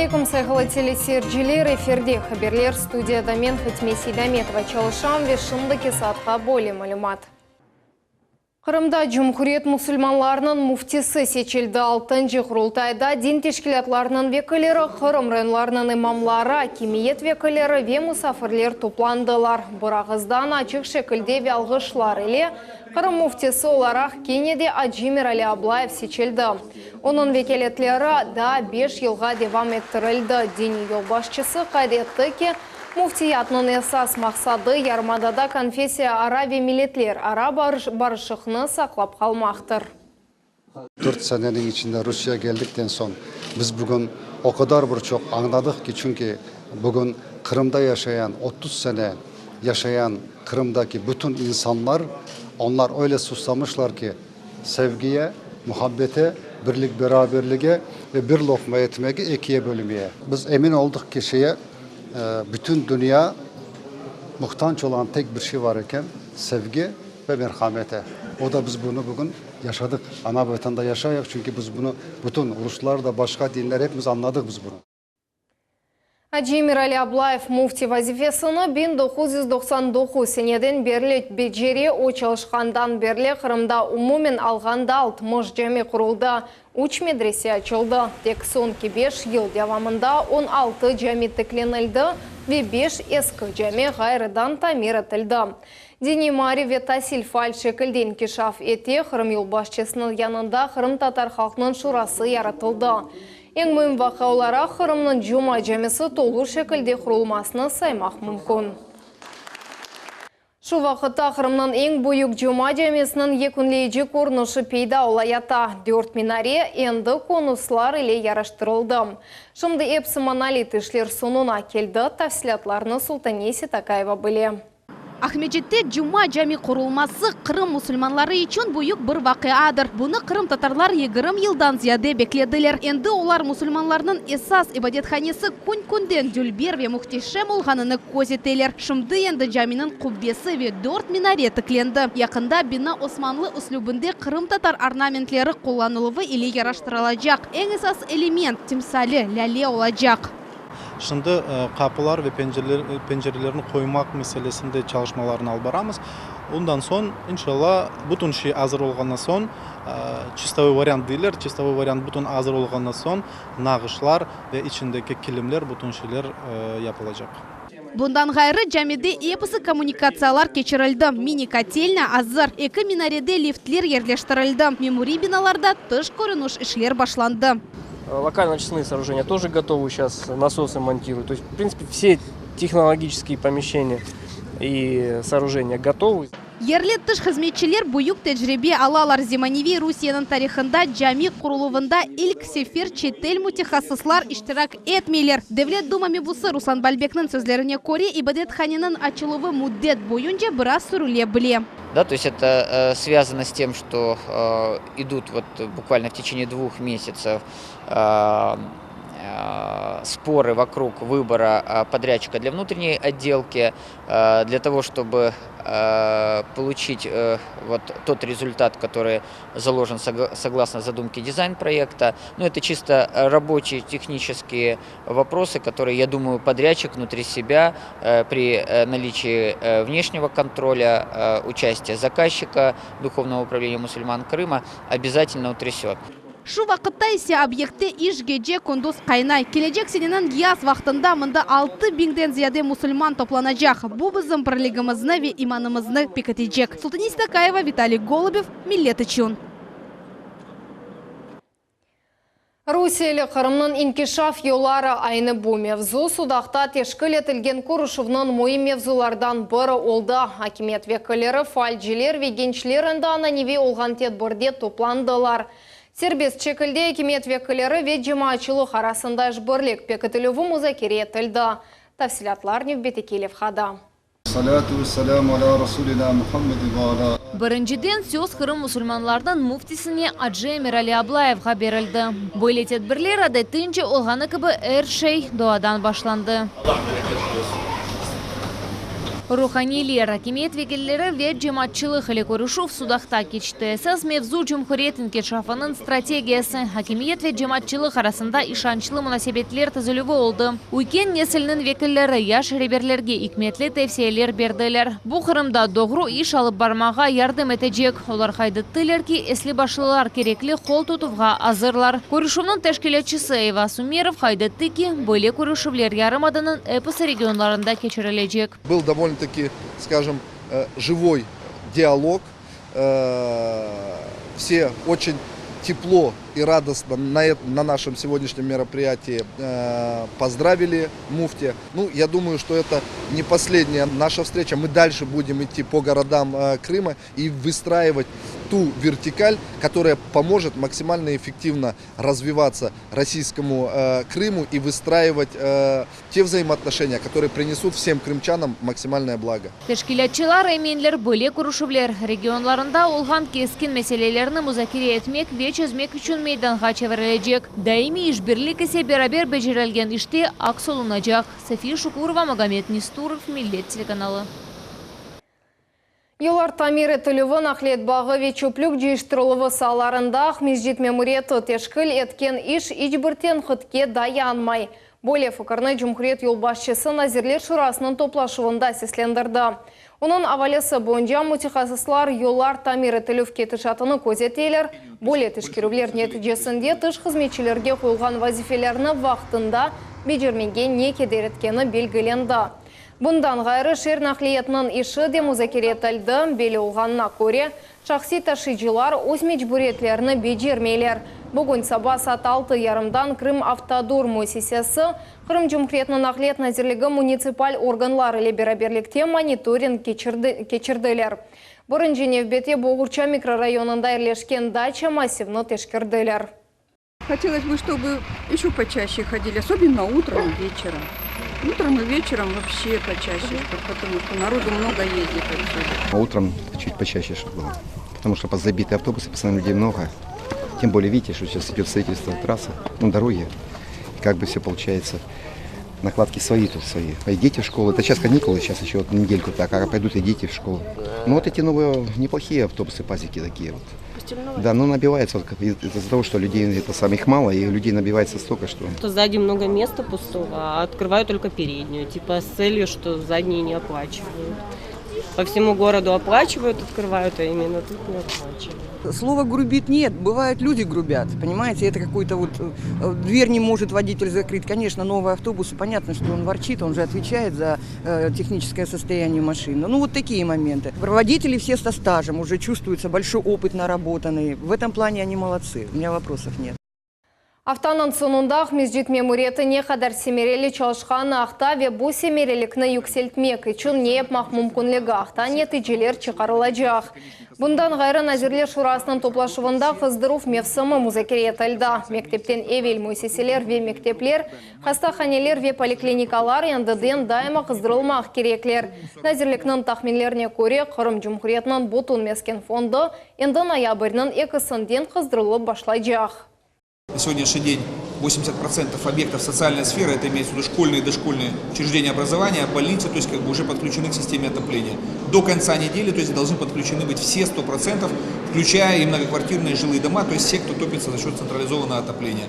Aleyküm, sayğılı teleseyirciler! Efirde haberler, studiyada men, Fatime Seydametova, çalışam ve şimdiki saatqa böyle malümat. Qırımda Cumhuriyet musulmanlarınıñ müftisi seçildi. Altıncı Qurultayda din teşkilâtlarınıñ vekilleri, Qırım rayonlarınıñ imamları, akimiyet vekilleri ve musafirler toplandılar. Bir ağızdan açıq şekilde ve alğışlar ile Qırım müftisi olaraq kene de Acı Emirali Ablayev seçildi. Onıñ vekâletleri daa beş yılğa devam ettirildi. Diniy yolbaşçısı qayd etti ki, Müftiyatnıñ esas maqsadı, yarımadada konfessiyaara ve milletlerara barışıqnı saqlap qalmaqtır. Dört seneniñ içinde Rusiye geldikten soñ biz bugün o qadar bir çoq añladıq ki, çünki bugün Qırımda yaşayan, 30 sene yaşayan Qırımdaki bütün insanlar, onlar öyle susamışlar ki, sevgiye, muhabbete, birlik-beraberlige ve bir loqma etmege ekiye bölmeye. Biz emin oldıq ki, şeye, bütün dünya muhtanç olğan tek bir şey var eken, sevgi ve merhamete. O da biz bunı bugün yaşadıq. Ana Vatanda yaşayıq, çünki biz bunı bütün ruslar da, başqa dinler, hepimiz añladıq biz bunı. Acı Emirali Ablayev müfti vazifesini 1999 seneden berli becere. O çalışqandan berli Qırımda umumen alğanda 60 cami quruldı, üç medrese açıldı. Tek soñki beş yıl devamında 16 cami tiklenildi ve beş eski cami ğayrıdan tamir etildi. Diniy maarif ve tasil faal şekilde inkişaf ete, Qırım yolbaşçısınıñ yanında Qırımtatar halqnıñ şurası yaratıldı. Eñ müim vaqia olaraq Qırımnıñ Cuma camisi tolu şekilde qurulmasını saymaq mümkün. Şu vaqıtta Qırımnıñ eñ büyük Cuma camisiniñ yekünleyici körünişi peyda olayata, dört minare endi konuslar ile yaraştırıldı. Şimdi episi monolit işler soñuna keldi, tafsilâtlarnı Sultaniye Setakayeva bile. Aqmescitte Cuma cami qurulması Qırım musulmanları içün büyük bir vaqiadır. Bunı qırımtatarlar 20 yıldan ziyade beklediler. Endi olar musulmanlarnıñ esas ibadethanesi kün-künden dülber ve mühteşem olğanını köz eteler. Şimdi endi caminiñ qubbesi ve dört minare tiklendi. Yaqında bina osmanlı üslübinde qırımtatar ornamentleri qullanıluvı ile yaraştırılacaq. Eñ esas element, timsali, lâle olacaq. Şimdi qapılar ve pencerelerni qoymaq meselesinde çalışmalarnı alıp baramız. Ondan soñ, inşalla, bütün şey azır olğandan soñ, çistovoy variant deyler, çistovoy variant bütün azır olğandan soñ, nağışlar ve içindeki kilimler, bütün şeyler yapılacaq. Bundan ğayrı, camide episi kommunikatsiyalar keçirildi, mini-kotelnâ azır, eki minarede liftler yerleştirildi, memuriy binalarda tış körüniş işler başlandı. Локально-очистные сооружения тоже готовы, сейчас насосы монтируют. То есть, в принципе, все технологические помещения и сооружения готовы. Yerli tış hızmetçiler büyük tecribe alalar. Zemaneviy Rusiyeniñ tarihında cami quruluvında ilk sefer çetel mütehassıslar iştirak etmeyler. Devlet Duma mebusı Ruslan Balbekniñ sözlerine köre, ibadethaneniñ açıluvı müddet boyunca biraz sürüle bile. Да, то есть это связано с тем, что идут вот буквально в течение двух месяцев споры вокруг выбора подрядчика для внутренней отделки, для того, чтобы получить вот тот результат, который заложен согласно задумке дизайн-проекта. Но это чисто рабочие технические вопросы, которые, я думаю, подрядчик внутри себя при наличии внешнего контроля, участия заказчика Духовного управления мусульман Крыма обязательно утрясет. Şu vaqıtta ise obyektte iş gece-kündüz qaynay. Kelecek seneniñ yaz vaqtında mında 6000-den ziyade musulman toplanacaq. Bu bizim birligimizni ve imanımıznı pekitecek. Sultaniye Seytakayeva, Vitaliy Golubev, Millet içün. Rusiyeli Qırımnıñ inkişaf yolları aynı bu mevzu Sudaqta teşkil etilgen körüşüvniñ müim mevzulardan biri oldı. Akimiyet vekilleri, faalciler ve gençler endi ananeviy olğan tedbirde toplandılar. Serbest şekilde akimiyet vekilleri ve cemaatçılıq arasında işbirlik pekitilüvi muzakere etildi. Tafsilâtlar nevbetteki levhada. Salâtu ve selâmu alâ Rasûlinâ Muhammedin ve alâ. Birinciden söz Qırım musulmanlarınıñ müftisine acı Emirali Ablayevğa berildi. Böyle tedbirler adetince olğanı kibi er şey duadan başlandı. Ruhaniyler, akimiyet vekilleri ve cemaatçılıq ile körüşüv Sudaqta keçti. Esas mevzu cumhuriyet inkişafınıñ strategiyası, akimiyet ve cemaatçılıq arasında işançlı munasebetler tizilüvi oldı. Üyken nesilniñ vekilleri yaş reberlerge ikmetli tevsiyeler berdiler. Bu Qırımda doğru iş alıp barmağa yardım etecek. Olar qayd ettiler ki, esli-başlılar kerekli qol tutuvğa azırlar. Körüşüvniñ teşkilâtçısı Eyvaz Umerov qayd etti ki, böyle körüşüvler yarımadanıñ episi regionlarında keçirilecek. Был довольно-таки, скажем, живой диалог. Все очень тепло и радостно на, на нашем сегодняшнем мероприятии поздравили муфти. Ну, я думаю, что это не последняя наша встреча. Мы дальше будем идти по городам Крыма и выстраивать ту вертикаль, которая поможет максимально эффективно развиваться российскому Крыму и выстраивать те взаимоотношения, которые принесут всем крымчанам максимальное благо. Teşkilâtçılar eminler, böyle körüşüvler regionlarında olğan keskin meselelerni muzakere etmek ve çezmek içün meydanğa çevirilecek. Daimiy işbirlik ise beraber becerilgen işte aks olunacaq. Safiye Şukurova, Magomed Nesturov, Millet telekanalı. Yollar tamir etilüvi, naqliyet bağı ve çöplük cıyıştırıluvı saalarında Aqmescit memuriyeti teşkil etken iş iç bir tenqitke dayanmay. Böyle fikirni cumhuriyet yolbaşçısı Nazirler şurasınıñ toplaşuvında seslendirdi. Onıñ avalesi boyunca mütehassıslar yollar tamir etilüv ketişatını közeteler, böyle teşkerüvler neticesinde tış hızmetçilerge qoyulğan vazifelerni vaqtında becermege ne keder etkeni belgilendi. Bundan ğayrı, şeer naqliyetiniñ işi de muzakere etildi. Belli olğanına köre, şahsiy taşıyıcılar öz mecburiyetlerini becermeyler. Bugün saba saat altı yarımdan Krımavtodor müessisesi, Qırım Cumhuriyetiniñ Naqliyet nazirligi munitsipal organlar ile beraberlikte monitoring keçirdiler. Birinci nevbette Boğurça mikrorayonında yerleşken daça massivni teşkerdiler. Хотелось бы, чтобы еще почаще ходили, особенно утром и вечером. Утром и вечером вообще почаще, потому что народу много ездит отсюда. Утром чуть почаще, чтобы было. Потому что забитые автобусы, постоянно людей много. Тем более, видите, что сейчас идет строительство трассы, ну, дороги. И как бы все получается. Накладки свои тут свои. И дети в школу. Это сейчас каникулы, сейчас еще вот недельку так, а пойдут и дети в школу. Ну вот эти новые неплохие автобусы, пазики такие вот. Да, но набивается вот из-за того, что людей это самих мало, и людей набивается столько, что... Сзади много места пустого, а открываю только переднюю, типа с целью, что задние не оплачивают. По всему городу оплачивают, открывают, а именно тут не оплачивают. Слово грубит нет, бывают люди грубят, понимаете, это какой-то вот э, дверь не может водитель закрыть. Конечно, новый автобус, понятно, что он ворчит, он же отвечает за э, техническое состояние машины. Ну вот такие моменты. Водители все со стажем, уже чувствуется большой опыт наработанный. В этом плане они молодцы, у меня вопросов нет. Aftanıñ soñunda Aqmescit memuriyeti ne qadar semereli çalışqanı aqta ve bu semerelikni yükseltmek içün ne yapmaq mümkünligi aqta neticeler çıqarılacaq. Bundan ğayrı, Nazirler şurasınıñ toplaşuvında qızdıruv mevsimi muzakere etildi. Mektepten evel müessiseler ve mektepler, hastahaneler ve poliklinikalar endiden daima qızdırılmaq kerekler. Nazirlikniñ tahminlerine köre, Qırım Cumhuriyetiniñ bütün mesken fondu endi noyabrniñ ekisinden qızdırılıp başlaycaq. На сегодняшний день 80% объектов социальной сферы, это имеется в виду школьные и дошкольные учреждения образования, больницы, то есть как бы уже подключены к системе отопления. До конца недели, то есть должны подключены быть все 100%, включая и многоквартирные жилые дома, то есть все, кто топится за счет централизованного отопления.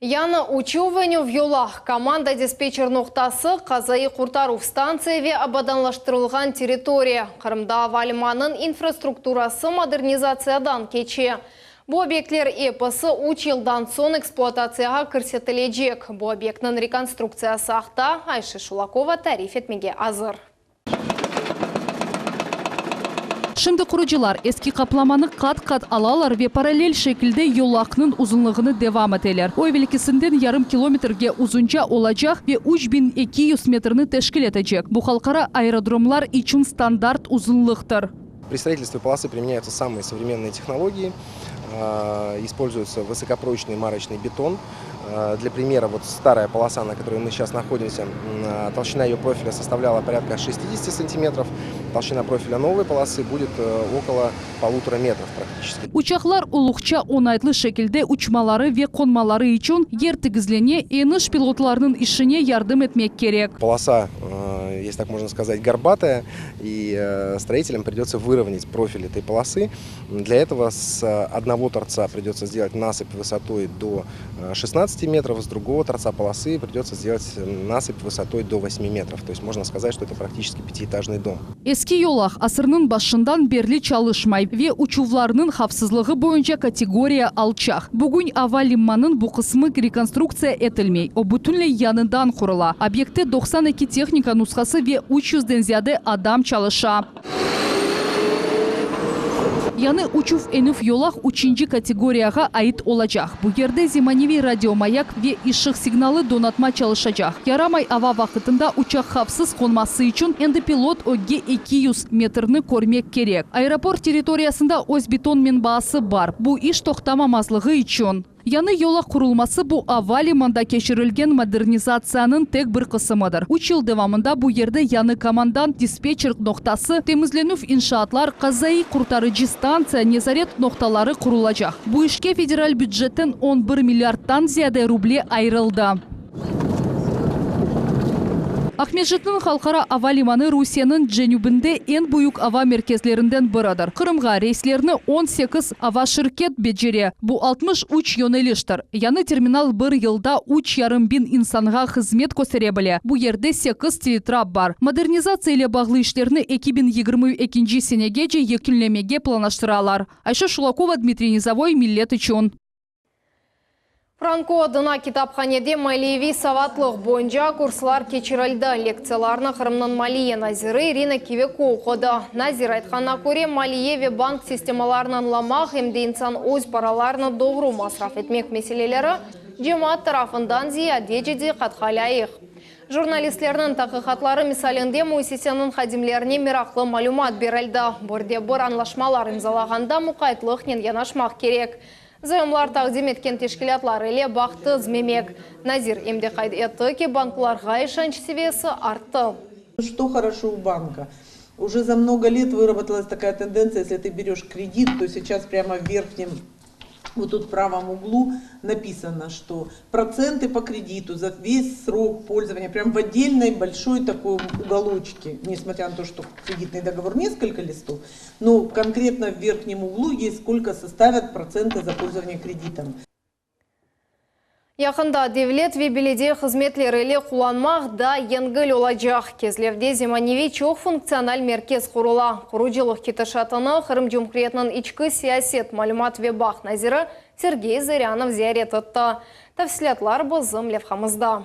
Yañı uçuv yolaq, komanda dispetçer noqtası, qazaiy qurtaruv stantsiya ve abadanlaştırılğan territoriya. Qırımda ava limanınıñ infrastrukturası modernizatsiyadan keçe. Bu obyektler episi 3 yıldan soñ ekspluatatsiyağa kirsetilecek. Bu obyektniñ rekonstruktsiyası aqta Ayşe Şulakova tarif etmege azır. Şimdi qurucılar eski qaplamanı qat-qat alalar ve parallel şekilde yolaqnıñ uzunlığını devam eteler. O evelkisinden yarım kilometrge uzunca olacaq ve 3200 metrni teşkil etecek. Bu halqara aerodromlar içün standart uzunlıqtır. При строительстве полосы применяются самые современные технологии, используется высокопрочный марочный бетон. Для примера, вот старая полоса, на которой мы сейчас находимся, толщина ее профиля составляла порядка 60 сантиметров. Толщина профиля новой полосы будет э, около полутора метров практически. Uçaqlar oluqça oñaytlı şekilde uçmaları ve qonmaları içün yer tegizlene, eniş pilotlarınıñ işine yardım etmek kerek. Полоса э, если так можно сказать, горбатая, и строителям придется выровнять профиль этой полосы. Для этого с одного торца придется сделать насыпь высотой до 16 метров, с другого торца полосы придется сделать насыпь высотой до 8 метров. То есть можно сказать, что это практически пятиэтажный дом. Eski yolaq asırnıñ başından berli çalışmay ve uçuvlarnıñ havfsızlığı boyunca kategoriya alçaq. Bugün ava limanınıñ bu qısmı rekonstruktsiya etilmey, o bütünley yañıdan qurula. Obyektte 92 tehnika nushası ve üç yüzden ziyade adam çalışa. Yañı uçuv enüv yolaq üçünci kategoriyağa ait olacaq. Bu yerde zemaneviy radiomayak ve ışıq signalı donatma çalışacaq. Yaramay ava vaqıtında uçaq havfsız qonması içün endi pilot ögge 200 metrni körmek kerek. Aeroport territoriyasında öz beton menbaası bar, bu iş toqtamamazlığı içün. Yañı yolaq qurulması bu ava limanda keçirilgen modernizatsiyanıñ tek bir qısımıdır. Üç yıl devamında bu yerde yañı komandan dispetçer noqtası, temizlenüv inşaatlar, qazaiy qurtarıcı stantsiya, nezaret noqtaları qurulacaq. Bu işke federal bücetten 11 milliardtan ziyade ruble ayırıldı. Aqmescitniñ halqara ava limanı Rusiyeniñ cenübinde eñ büyük ava merkezlerinden biridir. Qırımğa reyslerni 18 ava şirket becere, bu 63 yöneliştir. Yañı terminal bir yılda üç yarım biñ insanğa hızmet köstere bile, bu yerde sekiz teletrap bar. Modernizatsiya ile bağlı işlerni 2022 senegece yekünlemege planlaştıralar. Ayşe Şulakova, Dmitriy Nizovoy, Millet içün. Franko adına kitaphanede maliyeviy savatlıq boyunca kurslar keçirildi. Lektsiyalarnı Qırımnıñ maliye naziri İrina Kiviko oqudı. Nazir aytqanına köre, maliye ve bank sistemalarını añlamaq, em de insan öz paralarını doğru masraf etmek meseleleri cemaat tarafından ziyadece diqqatqa lâyıq. Jurnalistlerniñ taqiqatları misalinde müessiseniñ hadimlerine meraqlı malümat berildi. Bir de bir añlaşmalar imzalağanda muqaytlıqnen yanaşmaq kerek. Zayomlar taqdim etken teşkilâtlar ile bağ tizmemek. Nazir em de qayd etti ki, banklarğa işanç seviyesi arttı. Что хорошо у банка? Уже за много лет выработалась такая тенденция, если ты берешь кредит, то сейчас прямо в верхнем, вот тут в правом углу написано, что проценты по кредиту за весь срок пользования, прям в отдельной большой такой уголочке, несмотря на то, что кредитный договор несколько листов, но конкретно в верхнем углу есть сколько составят проценты за пользование кредитом. Yaqında devlet ve belediye hızmetleri ile qullanmaq daa yengil olacaq. Kezlevde zemaneviy çoq funktsional merkez qurula. Qurucılıq ketişatını Qırım Cumhuriyetiniñ içki siyaset, malümat ve bağ naziri Sergey Zırânov ziyaret etti. Tafsilâtlar bizim levhamızda.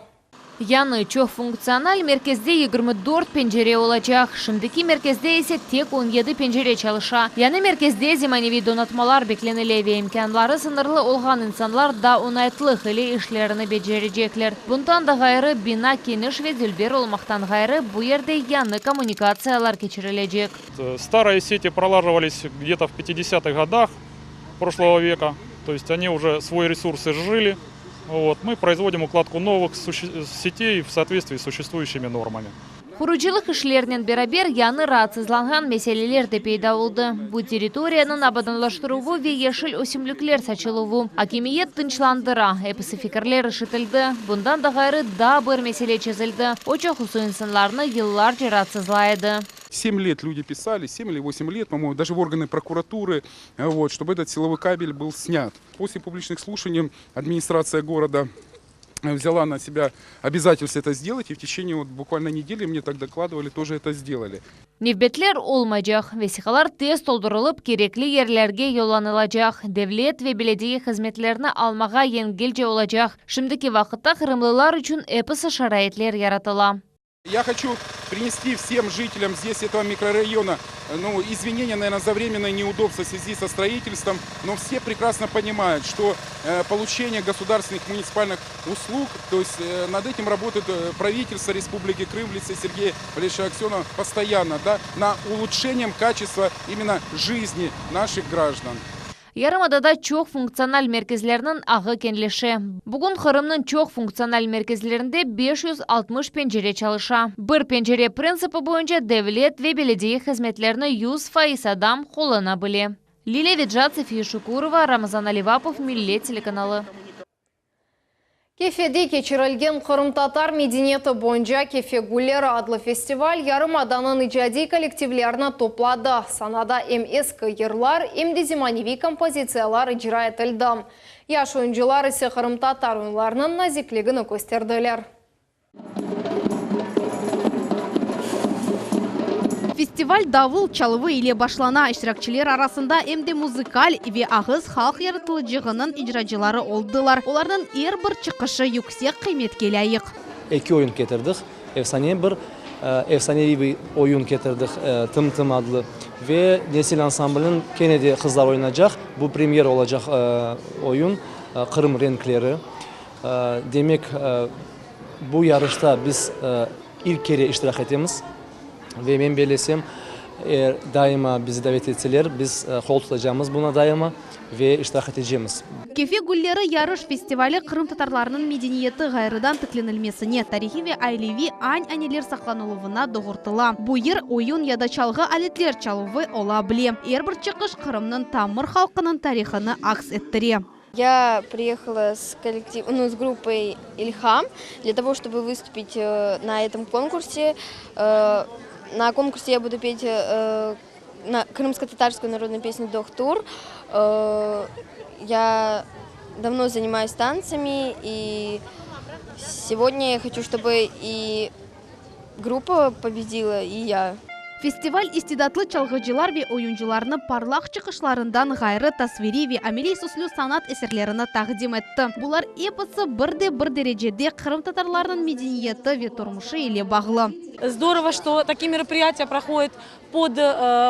Yañı çoq funktsional merkezde 24 pencere olacaq. Şimdiki merkezde ise tek 17 pencere çalışa. Yañı merkezde zemaneviy donatmalar beklenile ve imkânları sıñırlı olğan insanlar daa oñaytlıq ile işlerini becerecekler. Bundan da ğayrı, bina keniş ve dülber olmaqtan ğayrı, bu yerde yañı kommunikatsiyalar keçirilecek. Старые сети пролаживались где-то в 50-х годах прошлого века, то есть они уже свой ресурс изжили. Вот, мы производим укладку новых сетей в соответствии с существующими нормами. Qurucılıq işlerinen beraber yañı raatsızlanğan meseleler de peyda oldı. Bu territoriyanıñ abadanlaştıruvı ve yeşil ösümlikler saçıluvı. Akimiyet tınçlandıra, episi fikirler işitildi. Bundan da ğayrı daa bir mesele çezildi. O çoqusı insanlarnı yıllarca raatsızlay edi. 7 лет люди писали, 7 или 8 лет, по-моему, даже в органы прокуратуры, вот, чтобы этот силовой кабель был снят. После публичных слушаний администрация города взяла на себя обязательство это сделать, и в течение вот буквально недели, мне так докладывали, тоже это сделали. Nevbetler olmaycaq. Vesiqalar tez toldurılıp, kerekli yerlerge yollanılacaq. Devlet ve belediye hızmetlerini almağa yengilce olacaq. Şimdiki vaqıtta qırımlılar içün episi şaraitler yaratıla. Я хочу принести всем жителям здесь этого микрорайона, ну, извинения, наверное, за временное неудобство в связи со строительством, но все прекрасно понимают, что получение государственных муниципальных услуг, то есть над этим работает правительство Республики Крым в лице Сергея Валерьевича Аксенова постоянно, да, на улучшением качества именно жизни наших граждан. Yarımadada çoq funktsional merkezlerniñ ağı keñleşe. Bugün Qırımnıñ çoq funktsional merkezlerinde 560 pencere çalışa. Bir pencere printsipi boyunca devlet ve belediye hızmetlerini 100% adam qullana bile. Lilya Vecat, София Шукурова, Ramazan Alivapov, Millet telekanalı. Kefede keçirilgen Qırımtatar medeniyeti boyunca Kefe gülleri adlı festival yarımadanıñ icadiy kollektivlerini topladı. Sanada em eski yırlar, em de zemaneviy kompozitsiyalar icra etildi. Yaş oyuncılar ise qırımtatar oyunlarınıñ nazikligini kösterdiler. Festival davul çaluvı ile başlana. İştirakçiler arasında em de muzıkal ve ağız halq yaratılıcığınıñ icracıları oldılar. Olarnıñ er bir çıqışı yüksek qıymetke lâyıq. Eki oyun ketirdik. Efsane bir efsaneviy bir oyun ketirdik, Tım-tım adlı. Ve Nesil ansambliniñ kene de qızlar oynaycaq. Bu premyera olacaq oyun, Qırım renkleri. Demek, bu yarışta biz ilk kere iştirak etemiz ve men bellesem, eger daima bizi davet etseler, biz qol tutacamız buna daima ve iştirak etecemiz. Kefe gülleri yarış festivali qırımtatarlarnıñ medeniyeti ğayrıdan tiklenilmesine, tarihiy ve aileviy añ-aneler saqlanıluvına doğurtıla. Bu yır, oyun ya da çalğı aletler çaluvı ola bile. Er bir çıqış Qırımnıñ tamır halqınıñ tarihını aks ettire. Ya priyehala s kollektiv, nu, s gruppой İlham dlâ togo, çtoby vıstupit na etom konkurse. Na konkurse ya budu pet na krımskotatarskoyu narodnuyu pesnю Dohtur. Ya davno zanimayus tantsami i segodnâ ya hoçu, çtoby i Gruppa pobedila, i ya. Festival istidatlı çalğıcılar ve oyuncılarnı parlaq çıqışlarından ğayrı tasviriy ve ameliy süslü sanat eserlerini taqdim etti. Bular episi bir de bir derecede qırımtatarlarnıñ medeniyeti ve turmuşı ile bağlı. Zdorovo, çto takie meropriyatiya prohodit pod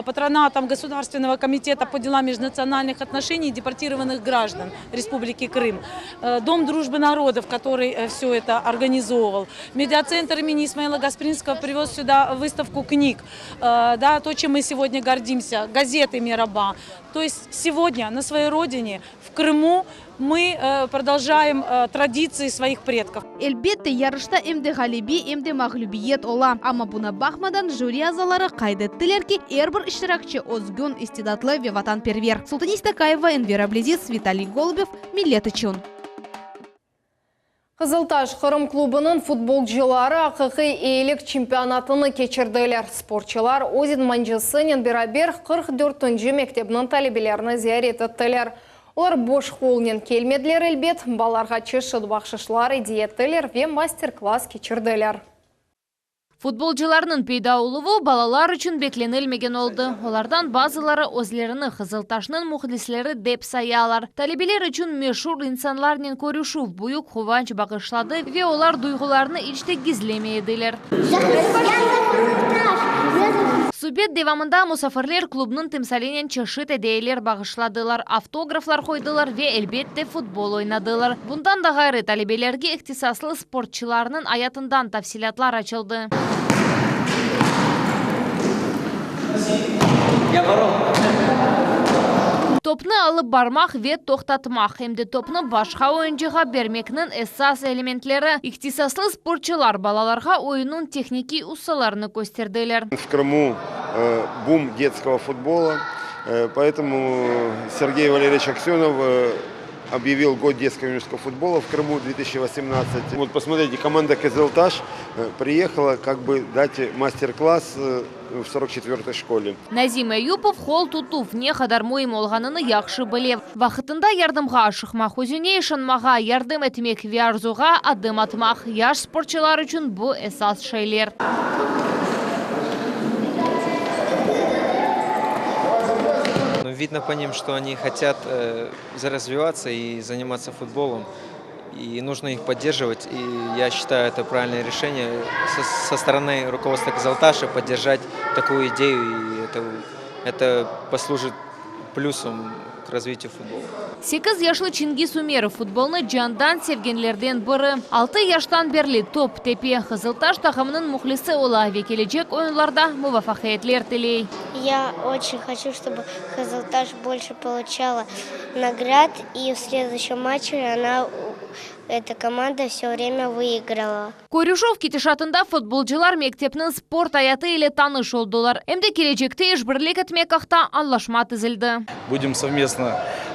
patronatом Государственного комитета по делам межнациональных отношений и депортированных граждан Республики Крым. Дом дружбы народов, который все это организовывал. Медиацентр имени Исмаила Гаспринского привез сюда выставку книг. Да, то, чем мы сегодня гордимся, газеты «Мераба». То есть сегодня на своей родине, в Крыму, мы продолжаем традиции своих предков. Elbette, yarışta em de ğalebe, em de mağlübiyet ola. Amma buña baqmadan, jüri azaları qayd ettiler ki, er bir iştirakçi özgün, istidatlı ve vatanperver. Sultaniy Stakayeva, Enver Abliziz, Vitaliy Golubev, Millet içün. Qızıltaş Qırım klubınıñ futbolcıları aqiqiy eyilik çempionatını keçirdiler. Sportçılar öz idmancısınen beraber 44-nci mektepniñ talebelerini ziyaret ettiler. Olar boş qolnen kelmediler, elbet, balalarğa çeşit bahşışlar ediye ettiler ve master-klass keçirdiler. Futbolcılarnıñ peyda oluvı balalar içün beklenilmegen oldı. Olardan bazıları özlerini Qızıltaşnıñ mühlisleri dep sayalar. Talebeler içün meşur insanlarnen körüşüv büyük quvanç bağışladı ve olar duyğularını iç te gizlemey ediler. Subet devamında musafirler klubnıñ timsalinen çeşit edeyeler bağışladılar, avtograflar qoydılar ve, elbette, futbol oynadılar. Bundan da ğayrı, talebelerge ihtisaslı sportçılarnıñ ayatından tafsilâtlar açıldı. Topnı alıp barmaq ve toqtatmaq, em de topnı başqa oyuncığa bermekniñ esas elementleri. İhtisaslı sportçılar balalarğa oyunnıñ tehnikiy ussalarını kösterdiler. V Krımu bum detskogo futbola, poetomu Sergey Valeryeviç Aksönov Obyavil god detskogo yunoşeskogo futbola v Krımu 2018. Vot posmotrite, komanda Kızıltaş priyehala kak bı dat master-klass v sorok çetvertoy şkole. Nazim Eyüpov qol tutuv ne qadar müim olğanını yahşı bile. Vaqıtında yardımğa aşıqmaq, özüne işanmağa, yardım etmek ve arzuğa adım atmaq, yaş sportçılar içün bu esas şeyler. Vidno po nim, çto oni hotyat развиваться и заниматься футболом. И нужно их поддерживать. И я считаю, это правильное решение со, со стороны руководства Кызылташа поддержать такую идею. И это, это послужит плюсом к развитию футбола. Sekiz yaşlı Çingiz Ümerov futbolnı candan sevgenlerden biri. Altı yaştan berli top tepe, Qızıltaş taqımınıñ mühlisi ola ve kelecek oyunlarda muvafaqiyetler tiley. Ya oçen hoçu, çtoby Qızıltaş bolşe poluçala nagrad i v sleduyuşem matçe ona, eta komanda, vse vremya vıigrala. Körüşüv ketişatında futbolcılar mektepniñ sport ayatı ile tanış oldılar, em de kelecekte işbirlik etmek aqta añlaşma tizildi. Budem sovmestno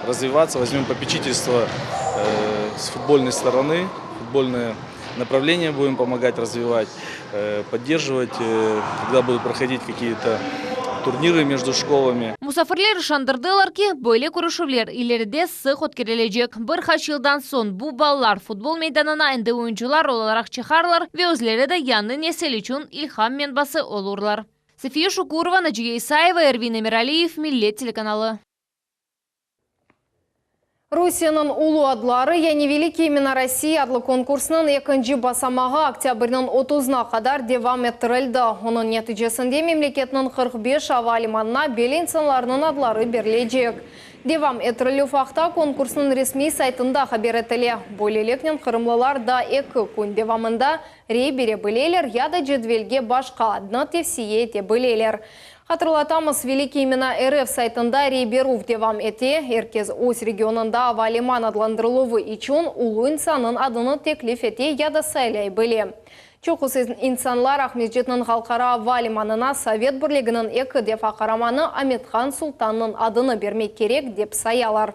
razvivatся, vozmem popečitelstvo s futbolnoy storony. Футбольное направление будем помогать развивать, э, поддерживать, э, когда будут проходить какие-то турниры между школами. Musafirler işandırdılar ki, böyle körüşüvler ileride sıq ötkerilecek. Bir qaç yıldan soñ bu balalar futbol meydanına endi oyuncılar olaraq çıqarlar ve özleri de yañı nesil içün ilham menbası olurlar. Safiye Şukurova, Naciye İsayeva, Ervin Emiraliyev, Millet telekanalı. Rusiyeniñ ulu adları, yani Velikiye imena Rossii adlı konkursnıñ ekinci basamağı oktâbrniñ otuzına qadar devam ettirildi. Onıñ neticesinde memleketniñ 45 ava limanına belli insanlarnıñ adları berilecek. Devam ettirilüv aqta konkursnıñ resmiy saytında haber etile. Böyleliknen qırımlılar daa eki kün devamında rey bere bileler ya da cedvelge başqa adnı tevsiye ete bileler. Hatırlatamız, Velikiye imena RF saytında rey berüv devam ete. Er kes öz regionında ava liman adlandırıluvı içün ulu insannıñ adını teklif ete ya da saylay bile. Çoqusı insanlar Aqmescitniñ halqara ava limanına Sovet Birliginiñ eki defa qaramanı Amethan Sultannıñ adını bermek kerek, dep sayalar.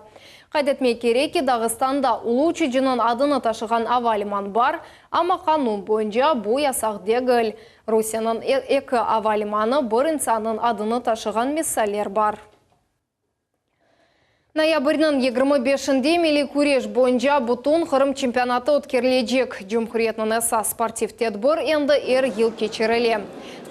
Qayd etmek kerek ki, Dağıstanda ulu uçucınıñ adını taşığan ava liman bar, amma qanun boyunca bu yasaq degil. Rusiyeniñ eki ava limanı bir insannıñ adını taşığan misaller bar. Noyabrniñ 25-inde milliy küreş boyunca bütün Qırım çempionatı ötkerilecek. Cumhuriyetniñ esas sportiv tedbir endi er yıl keçirile.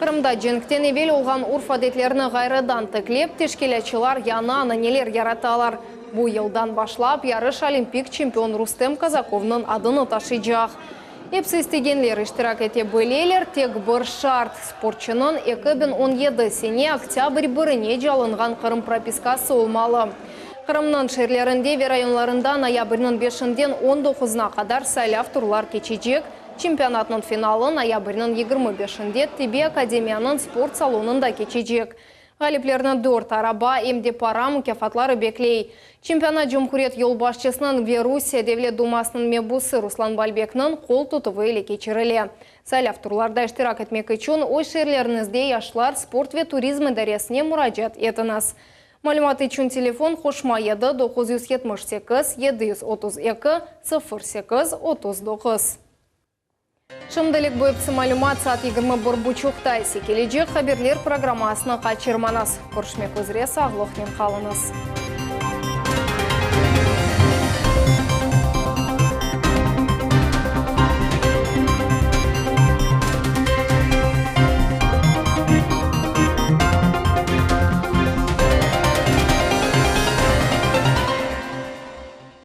Qırımda cenkten evel olğan urf-adetlerni ğayrıdan tiklep, teşkilâtçılar yañı ananeler yaratalar. Bu yıldan başlap yarış olimpik çempion Rustem Kazakovnıñ adını taşıycaq. Episi istegenler iştirak ete bileler, tek bir şart, sportçunıñ 2017 sene oktâbr birine alınğan Qırım propiskası olmalı. Qırımnıñ şeerlerinde ve rayonlarında noyabrniñ beşinden on doquzına qadar saylav turlar keçecek, çempionatnıñ finalı noyabrniñ 25-inde Tibbiy akademiyanıñ sport salonında keçecek. Ğaliplerni dört araba, em de para mukâfatları bekley. Çempionat cumhuriyet yolbaşçısınıñ ve Rusiye Devlet Dumasınıñ mebusı Ruslan Balbekniñ qol tutuvı ile keçirile. Saylav turlarda iştirak etmek içün öz şeerleriñizde yaşlar, sport ve turizm idaresine muracaat etiñiz. Malümat içün telefon qoşma 7 978 732 08 39. Şimdilik bu episi malümat, saat 21 buçuqta ise kelecek haberler programmasını qaçırmañız. Körüşmek üzre, sağlıqnen qalıñız.